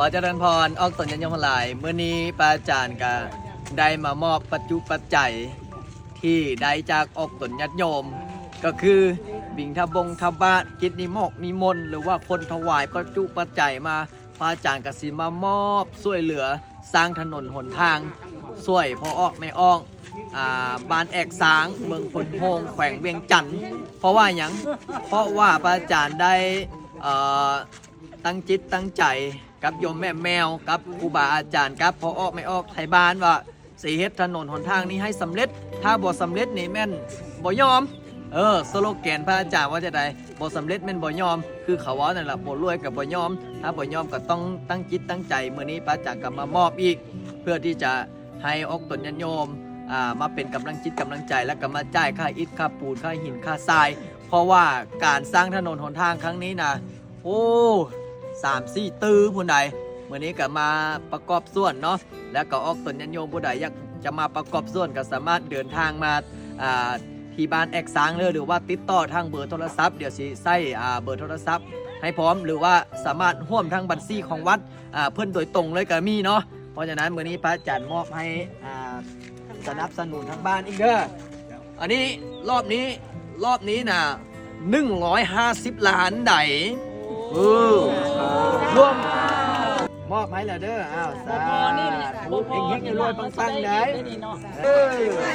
ຂໍຈະເລີນພອນອອກຕົນຍາດໂຍມທັງຫຼາຍ, ມື້ນີ້ພະອາຈານກະໄດ້ມາມອບປັດຈຸປັດໄຈທີ່ໄດ້ຈາກອອກຕົນຍາດໂຍມ ກໍຄືບິນທະບົງທະບາດ ກິດນິມອກນິມົນ ຫຼືວ່າຄົນຖວາຍປັດຈຸປັດໄຈມາ ພະອາຈານກະຊິມາມອບຊ່ວຍເຫຼືອສ້າງຖະໜົນຫົນທາງ ຊ່ວຍພໍ່ອອກແມ່ອອກ ອ່າ ບ້ານແອກຊາງ ເມືອງໂພນໂຮງ ແຂວງວຽງຈັນ. ເພາະວ່າຫຍັງ? ເພາະວ່າພະອາຈານໄດ້ ເອີ ຕັ້ງຈິດຕັ້ງໃຈກັບໂຍມແມ່ແມວ ກັບຄູບາອາຈານ ກັບພໍ່ອອກແມ່ອອກໄທບ້ານວ່າ ຊິເຮັດຖະໜົນຫົນທາງນີ້ໃຫ້ສຳເລັດ, ຖ້າບໍ່ສຳເລັດນີ້ແມ່ນບໍ່ຍອມ. ເອີ ສະໂລແກນພະອາຈານວ່າຈັ່ງໃດ? ບໍ່ສຳເລັດແມ່ນບໍ່ຍອມ, ຄືເຂົາເວົ້ານັ້ນລະ, ບໍ່ລວຍກໍບໍ່ຍອມ, ຖ້າບໍ່ຍອມກໍຕ້ອງຕັ້ງຈິດຕັ້ງໃຈ. ມື້ນີ້ພະອາຈານກໍມາມອບອີກ ເພື່ອທີ່ຈະໃຫ້ອອກຕົນຍາດໂຍມ ອ່າ ມາເປັນກຳລັງຈິດກຳລັງໃຈ ແລ້ວກໍມາຈ່າຍຄ່າອິດ ຄ່າປູນ ຄ່າຫີນ ຄ່າຊາຍ. ເພາະວ່າການສ້າງຖະໜົນຫົນທາງຄັ້ງນີ້ນະ ໂອ້ ສາມສີ່ຕື້ພຸ້ນໃດ. ມື້ນີ້ກໍມາປະກອບສ່ວນເນາະ ແລ້ວກໍອອກຕົນຍາດໂຍມຜູ້ໃດຢາກຈະມາປະກອບສ່ວນ ກໍສາມາດເດີນທາງມາ ອ່າ ທີ່ບ້ານແອກຊາງເລີຍ ຫຼືວ່າຕິດຕໍ່ທາງເບີໂທລະສັບ, ດຽວຊິໃສ່ ອ່າ ເບີໂທລະສັບໃຫ້ພ້ອມ ຫຼືວ່າສາມາດຮ່ວມທາງບັນຊີຂອງວັດ ອ່າ ເພິ່ນໂດຍຕົງເລີຍກໍມີເນາະ. ເພາະສະນັ້ນ ມື້ນີ້ພະອາຈານມອບໃຫ້ ອ່າ ສະໜັບສະໜູນທາງບ້ານອີກເດີ. ອັນນີ້ ລອບນີ້ ລອບນີ້ນະ ໜຶ່ງຮ້ອຍຫ້າສິບລ້ານໃດ. ເອີ ລວມ ມອບໃຫ້ແລ້ວເດີ. ອ້າວ ສາທຸ ເຮັງໆ ລວຍໆ ປັງໆ ໄດ໋. ເອີ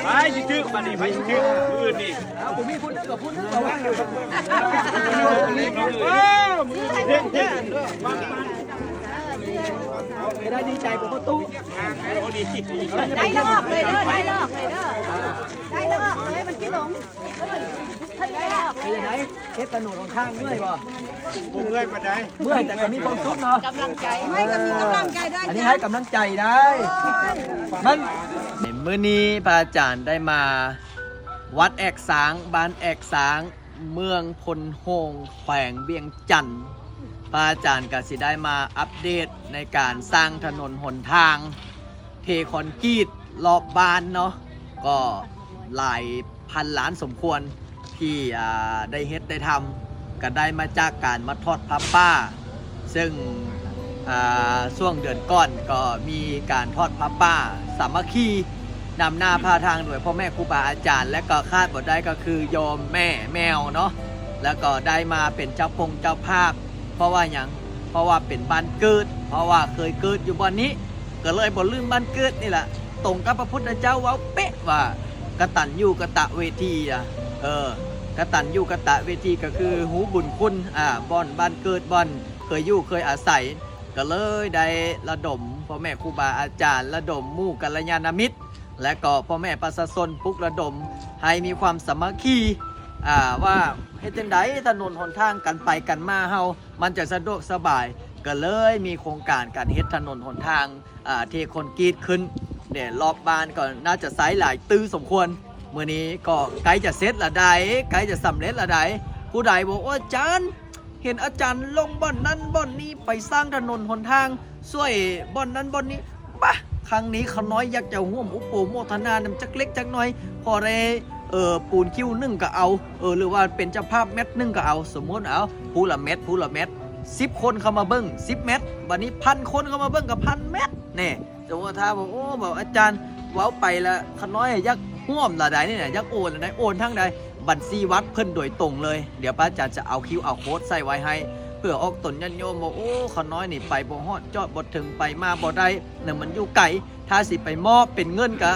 ໄປຊິຖືກ ບາດນີ້ ໄປຊິຖືກ ມື້ອື່ນນີ້. ອ້າວ ບໍ່ມີຜູ້ໜຶ່ງກັບຜູ້ໜຶ່ງ ລະວັງຢູ່. ເອີ ມື້ອື່ນ ໄດ້ດີໃຈກວ່າພໍ່ຕູ້. ໄດ້ລອກເລີຍເດີ ໄດ້ລອກເລີຍເດີ ໄດ້ລອກເລີຍ ມັນຊິຫຼົງ. ເປັນຈັ່ງໃດ? ເຮັດຖະໜົນຫົນທາງເມື່ອຍບໍ່? ບໍ່ເມື່ອຍປານໃດ. ເມື່ອຍແຕ່ກໍມີຄວາມສຸກເນາະ. ກຳລັງໃຈ ເອີ ໃຫ້ກໍມີກຳລັງໃຈໄດ້. ອັນນີ້ໃຫ້ກຳລັງໃຈໄດ້. ໂອ້ຍ ມັນ ມື້ນີ້ພະອາຈານໄດ້ມາວັດແອກຊາງ ບ້ານແອກຊາງ ເມືອງໂພນໂຮງ ແຂວງວຽງຈັນ. ພະອາຈານກໍຊິໄດ້ມາອັບເດດໃນການສ້າງຖະໜົນຫົນທາງ ເທຄອນກຣີດລອບບ້ານເນາະ ກໍຫຼາຍພັນລ້ານສົມຄວນ ທີ່ ອ່າ ໄດ້ເຮັດໄດ້ທຳ ກໍໄດ້ມາຈາກການມາທອດຜ້າປ່າ ເຊິ່ງ ອ່າ ຊ່ວງເດືອນກ່ອນກໍມີການທອດຜ້າປ່າສາມັກຄີ ນຳໜ້າພາທາງໂດຍພໍ່ແມ່ຄູບາອາຈານ ແລະ ກໍຂາດບໍ່ໄດ້ກໍຄືໂຍມແມ່ແມວເນາະ ແລ້ວກໍໄດ້ມາເປັນເຈົ້າປົງເຈົ້າພາບ. ເພາະວ່າຫຍັງ? ເພາະວ່າເປັນບ້ານເກີດ ເພາະວ່າເຄີຍເກີດຢູ່ບ່ອນນີ້ ກໍເລີຍບໍ່ລືມບ້ານເກີດນີ້ລະ. ຕົງກັບພະພຸດທະເຈົ້າເວົ້າເປະວ່າ ກະຕັນຍູກະຕະເວທີ ອະ ເອີ ກະຕັນຍູກະຕະເວທີ ກໍຄືຮູ້ບຸນຄຸນ ອາ ບ່ອນບ້ານເກີດ ບ່ອນເຄີຍຢູ່ເຄີຍອາໄສ. ກໍເລີຍໄດ້ລະດົມພໍ່ແມ່ຄູບາອາຈານ ລະດົມໝູ່ກັນລະຍານະມິດ ແລະ ກໍພໍ່ແມ່ປະຊາຊົນ ປຸກລະດົມໃຫ້ມີຄວາມສາມັກຄີ ອາ ວ່າເຮັດຈັ່ງໃດຖະໜົນຫົນທາງກັນໄປກັນມາເຮົາ ມັນຈະສະດວກສະບາຍ. ກໍເລີຍມີໂຄງການການເຮັດຖະໜົນຫົນທາງ ອາ ເທຄອນກຣີດຂຶ້ນ ແລະ ລອບບ້ານກໍໜ້າຈະໃຊ້ຫຼາຍຕື້ສົມຄວນ. ມື້ນີ້ກໍໃກ້ຈະເສັດລະໃດ໋ ໃກ້ຈະສຳເລັດລະໃດ໋. ຜູ້ໃດບອກວ່າ ອາຈານ ເຫັນອາຈານລົງບ່ອນນັ້ນບ່ອນນີ້ ໄປສ້າງຖະໜົນຫົນທາງ ຊ່ວຍບ່ອນນັ້ນບ່ອນນີ້ ບາ ຄັ້ງນີ້ຂ້ານ້ອຍຢາກຈະຮ່ວມອະນຸໂມທະນານຳຈັກເລັກຈັກນ້ອຍ ພໍໄດ້ ເອີ ປູນຄິວໜຶ່ງກໍເອົາ ເອີ ຫຼືວ່າເປັນເຈົ້າພາບແມັດໜຶ່ງກໍເອົາ. ສົມມຸດເອົາ ຜູ້ລະແມັດ ຜູ້ລະແມັດ ສິບຄົນເຂົ້າມາເບິ່ງ ສິບແມັດ ບາດນີ້ພັນຄົນເຂົ້າມາເບິ່ງກໍພັນແມັດແນ່. ສົມມຸດຖ້າວ່າ ໂອ້ ບອກອາຈານເວົ້າໄປລະ ຂ້ານ້ອຍຢາກຮ່ວມລະໃດນີ້ນະ ຢາກໂອນລະໃດ ໂອນທາງໃດ? ບັນຊີວັດເພິ່ນໂດຍຕົງເລີຍ. ດຽວພະອາຈານຈະເອົາຄິວອາໂຄດໃສ່ໄວ້ໃຫ້ ເພື່ອອອກຕົນຍາດໂຍມວ່າ ໂອ້ ຂ້ານ້ອຍນີ້ໄປບໍ່ຮອດຈອດບໍ່ເຖິງ ໄປມາບໍ່ໄດ້ນະ ມັນຢູ່ໄກ ຖ້າຊິໄປມອບເປັນເງິນກະ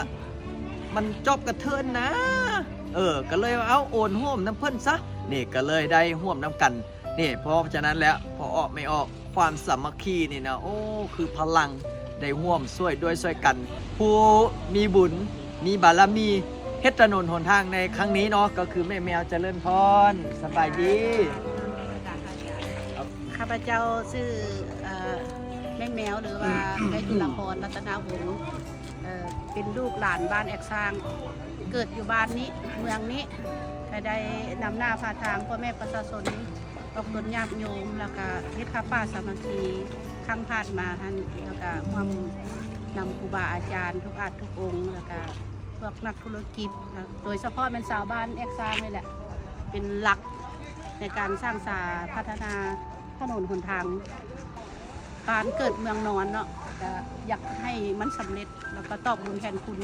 ມັນຈອບກະເທີນນະ. ເອີ ກໍເລີຍວ່າ ເອົາ ໂອນຮ່ວມນຳເພິ່ນຊະ. ນີ້ກໍເລີຍໄດ້ຮ່ວມນຳກັນ. ນີ້ ເພາະສະນັ້ນແລ້ວ ພໍ່ອອກແມ່ອອກ ຄວາມສາມັກຄີນີ້ນະ ໂອ້ ຄືພະລັງ ໄດ້ຮ່ວມຊ່ວຍດ້ວຍຊ່ວຍກັນ ຜູ້ມີບຸນມີບາລະມີ ເຮັດຖະໜົນຫົນທາງໃນຄັ້ງນີ້ເນາະ ກໍຄືແມ່ແມວ ຈະເລີນພອນ. ສະບາຍດີ. ຂ້າພະເຈົ້າຊື່ ເອີ ແມ່ແມວ ຫຼືວ່າ ແມ່ຈຸລະພອນ ລັດຕະນະວົງ ເອີ ເປັນລູກຫຼານບ້ານແອກຊ້າງ ເກີດຢູ່ບ້ານນີ້ ເມືອງນີ້ ກໍໄດ້ນຳໜ້າພາທາງພໍ່ແມ່ປະຊາຊົນ ອອກຕົນຍາດໂຍມ ແລ້ວກະເຮັດຜ້າປ່າສາມັກຄີຄັ້ງຜ່ານມາຫັ້ນ ແລ້ວກະຮ່ວມນຳຄູບາອາຈານທຸກອາດທຸກອົງ ແລ້ວກະພວກນັກທຸລະກິດ ໂດຍສະເພາະແມ່ນຊາວບ້ານແອກຊ້າງນີ້ແຫຼະ ເປັນຫຼັກໃນການສ້າງສາພັດທະນາຖະໜົນຫົນທາງ. ການເກີດເມືອງນອນເນາະ ກໍຢາກໃຫ້ມັນສຳເລັດ ແລ້ວກໍຕອບບຸນແທນຄຸນ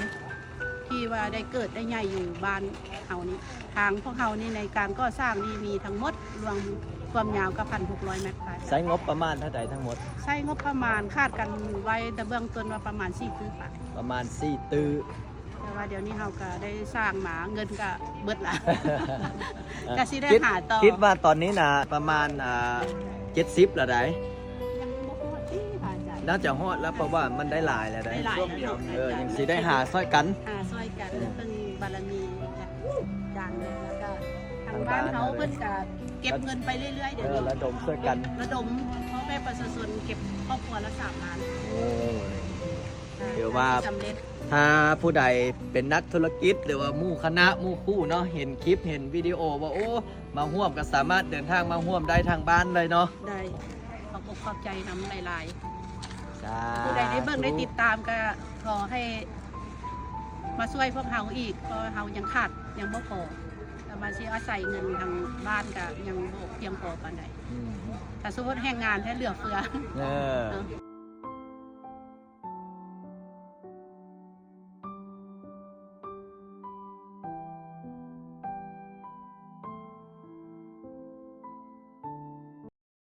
ທີ່ວ່າໄດ້ເກີດໄດ້ໃຫຍ່ຢູ່ບ້ານເຮົານີ້. ທາງພວກເຮົານີ້ໃນການກໍ່ສ້າງນີ້ມີທັງໝົດລວມຄວາມຍາວກໍ ໜຶ່ງພັນຫົກຮ້ອຍແມັດປາຍ. ໃຊ້ງົບປະມານເທົ່າໃດທັງໝົດ? ໃຊ້ງົບປະມານຄາດກັນໄວ້ແຕ່ເບື້ອງຕົ້ນວ່າປະມານສີ່ຕື້ປາຍ. ປະມານສີ່ຕື້. ແຕ່ວ່າດຽວນີ້ເຮົາກໍໄດ້ສ້າງມາ ເງິນກໍເບິດລະ ກໍຊິໄດ້ຫາຕໍ່. ຄິດວ່າຕອນນີ້ນະປະມານ ອ່າ ເຈັດສິບລະໃດ? ຍັງບໍ່ຮອດຕິພະອາຈານ. ໜ້າຈະຮອດລະ ເພາະວ່າມັນໄດ້ຫຼາຍລະໃດ. ໄດ້ຫຼາຍແລ້ວເນາະ. ເອີ ຍັງຊິໄດ້ຫາຊ່ອຍກັນ ຫາຊ່ອຍກັນ ເອີ ເຊິ່ງບາລະມີຈາກຈານ ແລ້ວກໍທາງບ້ານເຮົາເພິ່ນກໍເກັບເງິນໄປເລື້ອຍໆ ດຽວນີ້ ເອີ ລະດົມຊ່ວຍກັນ ລະດົມພໍ່ແມ່ປະຊາຊົນເກັບຄອບຄົວລະສາມລ້ານ. ໂອ້ ຖືວ່າສຳເລັດ. ຖ້າຜູ້ໃດເປັນນັກທຸລະກິດ ຫຼືວ່າໝູ່ຄະນະໝູ່ຄູ່ເນາະ ເຫັນຄລິບເຫັນວິດີໂອວ່າ ໂອ້ ມາຮ່ວມ ກໍສາມາດເດີນທາງມາຮ່ວມໄດ້ທາງບ້ານເລີຍເນາະ. ໄດ້ ຂອບອົກຂອບໃຈນຳຫຼາຍໆ. ສາທຸ. ຜູ້ໃດໄດ້ເບິ່ງໄດ້ຕິດຕາມ ກໍຂໍໃຫ້ມາຊ່ວຍພວກເຮົາອີກ ເພາະເຮົາຍັງຂາດຍັງບໍ່ພໍ ແລ້ວມາຊິອາໄສເງິນທາງບ້ານກໍຍັງບໍ່ພຽງພໍປານໃດ. ອືມ ຖ້າສົມມຸດແຮງງານແທ້ເຫຼືອເຟືອ. ເອີ.